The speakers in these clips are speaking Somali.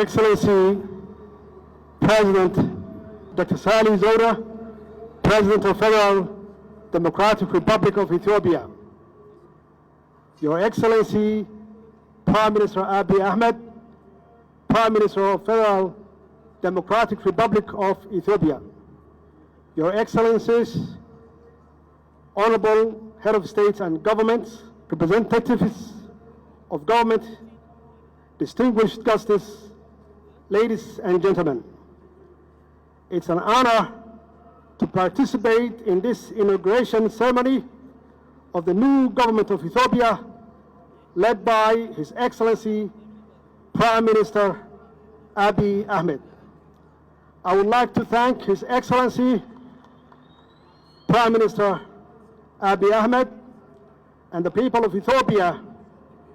Excellency President Dr. Sahle Zewde, President of Federal Democratic Republic of Ethiopia. Your Excellency Prime Minister Abiy Ahmed, Prime Minister of Federal Democratic Republic of Ethiopia. Your Excellencies, Honorable Head of States and Governments, representatives of government, distinguished guests, ladies and gentlemen. It's an honor to participate in this inauguration ceremony of the new government of Ethiopia, led by His Excellency Prime Minister Abiy Ahmed. I would like to thank His Excellency Prime Minister Abiy Ahmed and the people of Ethiopia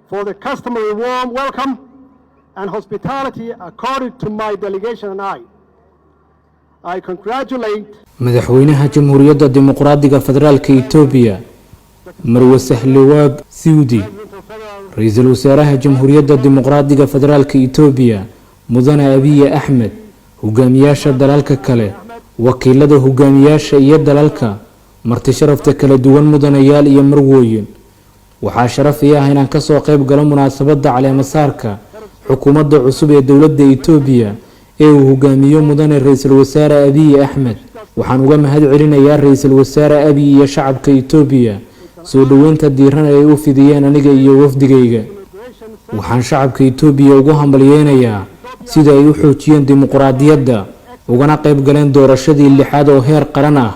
for the customary warm welcome and hospitality accorded to my delegation and I. I congratulate Madaxweynaha Jamhuuriyadda Dimuqraadiga Federaalka Itoobiya, Marwe Sahle-Work Zewde, Ra-iisul Wasaaraha Jamhuuriyadda Dimuqraadiga Federaalka Itoobiya, Mudane Abiye Axmed, hogaamiyaasha dalalka kale, wakiilada hogaamiyaasha iyo dalalka, marti sharafta kala duwan, mudanayaal iyo marwooyin, waxaa sharaf ii ah inaan kasoo qayb galo munaasabadda caleemasaarka xukuumadda cusub ee dowladda Itoobiya ee uu hogaamiyo Mudane Ra-iisul Wasaare Abiy Axmed. Waxaan uga mahad celinayaa Ra-iisul Wasaare Abiy iyo shacabka Itoobiya soo dhoweynta diiran ay u fidiyeen aniga iyo wafdigayga. Waxaan shacabka Itoobiya ugu hambalyeynayaa sida ay u xoojiyeen dimuqraadiyadda, ugana qayb galeen doorashadii lixaad oo heer qaran ah,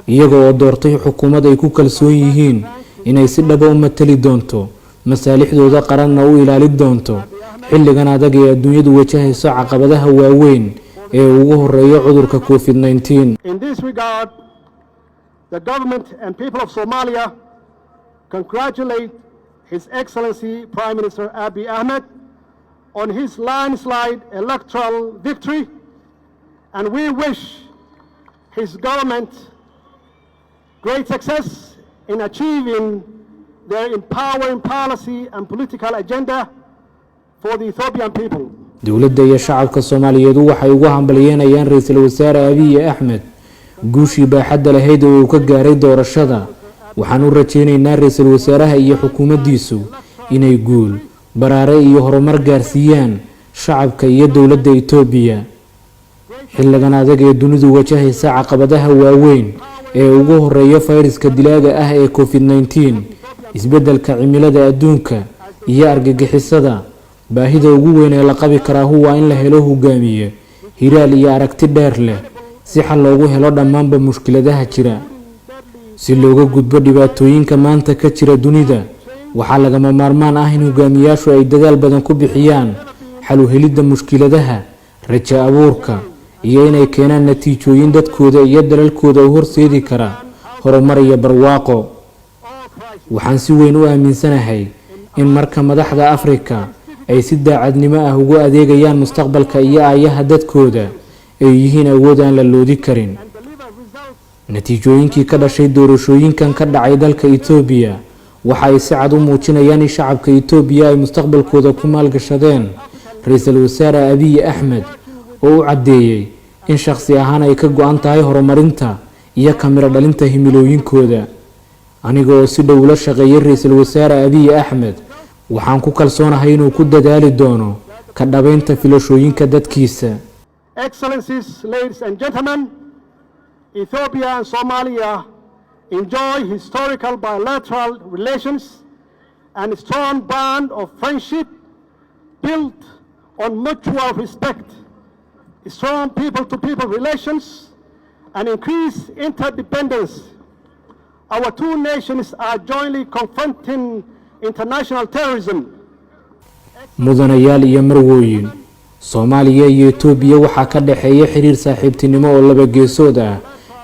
iyaga oo doortay xukuumad ay ku kalsoon yihiin inay si dhaba u matali doonto, masaalixdooda qaranna u ilaalin doonto xilligan adag ee adduunyadu wajahayso caqabadaha waaweyn ee ugu horeeyo cudurka COVID-19. In this regard, the government and people of Somalia congratulate His Excellency Prime Minister Abiy Ahmed on his landslide electoral victory, and we wish his government great success in achieving their empowering policy and political agenda for the Ethiopian people. Dowladda iyo shacabka Soomaaliyeed waxay ugu hambalyeynayaan Ra-iisul Wasaare Abiy Axmed guushii baaxadda lahayd oo uu ka gaaray doorashada. Waxaan u rajeyneynaa ra-iisul wasaaraha iyo xukuumaddiisu inay guul, baraare iyo horumar gaarsiiyaan shacabka iyo dowladda Itoobiya xilligan adag ee dunidu wajahaysa caqabadaha waaweyn ee ugu horeeya fayraska dilaaga ah ee COVID-19, isbeddelka cimilada adduunka iyo argagixisada. Baahida ugu weyn ee la qabi karaahu waa in la helo hogaamiye hiraal iyo aragti dheer leh, si xal loogu helo dhammaanba mushkiladaha jira, si looga gudbo dhibaatooyinka maanta ka jira dunida. Waxaa lagama maarmaan ah in hogaamiyaashu ay dadaal badan ku bixiyaan xal u helidda mushkiladaha, rajo abuurka iyo inay keenaan natiijooyin dadkooda iyo dalalkooda u horseedi kara horumar iyo barwaaqo. Waxaan si weyn u aaminsanahay in marka madaxda Afrika ay si daacadnimo ah ugu adeegayaan mustaqbalka iyo aayaha dadkooda, ay yihiin awood aan la loodi karin. Natiijooyinkii ka dhashay doorashooyinkan ka dhacay dalka Itoobiya waxa ay si cad u muujinayaan in shacabka Itoobiya ay mustaqbalkooda ku maalgashadeen Ra-iisul Wasaare Abiy Axmed, oo u caddeeyey in shakhsi ahaan ay ka go-an tahay horumarinta iyo kamiro dhalinta himilooyinkooda. Aniga oo si dhow ula shaqeeyay Ra-iisul Wasaare Abiy Axmed, waxaan ku kalsoonahay inuu ku dadaali doono ka dhabaynta filashooyinka dadkiisa. Excellencies, ladies and gentlemen, Ethiopia and Somalia enjoy historical bilateral relations and a strong bond of friendship built on mutual respect, strong people-to-people relations, and increased interdependence. Our two nations are jointly confronting international terrorism. Mudanayaal iyo marwooyin, Soomaaliya iyo Itoobiya waxaa ka dhexeeya xiriir saaxiibtinimo oo laba geesood ah,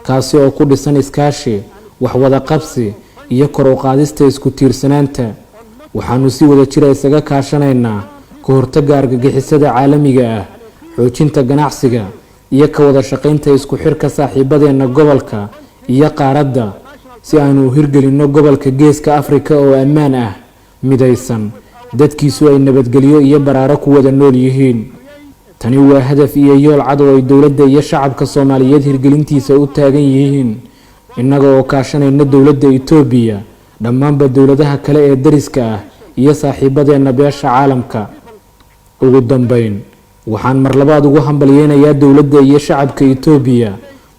kaasi oo ku dhisan iskaashi, wax wada qabsi iyo kor u qaadista isku tiirsanaanta. Waxaanu si wada jira isaga kaashanaynaa ka hortagga argagixisada caalamiga ah, xoojinta ganacsiga iyo ka wada shaqaynta isku xirka saaxiibadeenna gobolka iyo qaaradda, si aanu u hirgelinno gobolka Geeska Afrika oo ammaan ah, midaysan, dadkiisu ay nabadgelyo iyo baraaro ku wada nool yihiin. Tani waa hadaf iyo yool cad oo ay dowladda iyo shacabka Soomaaliyeed hirgelintiisa u taagan yihiin, innaga oo kaashanayna dowladda Itoobiya, dhammaanba dowladaha kale ee dariska ah iyo saaxiibadeenna beesha caalamka. Ugu dambeyn, waxaan mar labaad ugu hambalyeynayaa dowladda iyo shacabka Itoobiya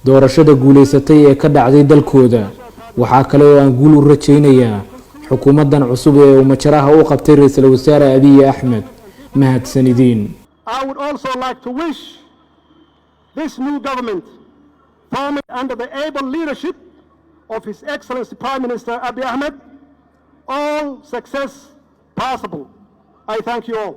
doorashada guuleysatay ee ka dhacday dalkooda. Waxaa kale oo aan guul u rajaynayaa xukuumaddan cusub ee uu majaraha u qabtay Ra-iisul Wasaare Abiy Axmed. Mahadsanidin. I would also like to wish this new government, formed under the able leadership of His Excellency Prime Minister Abiy Ahmed, all success possible. I thank you all.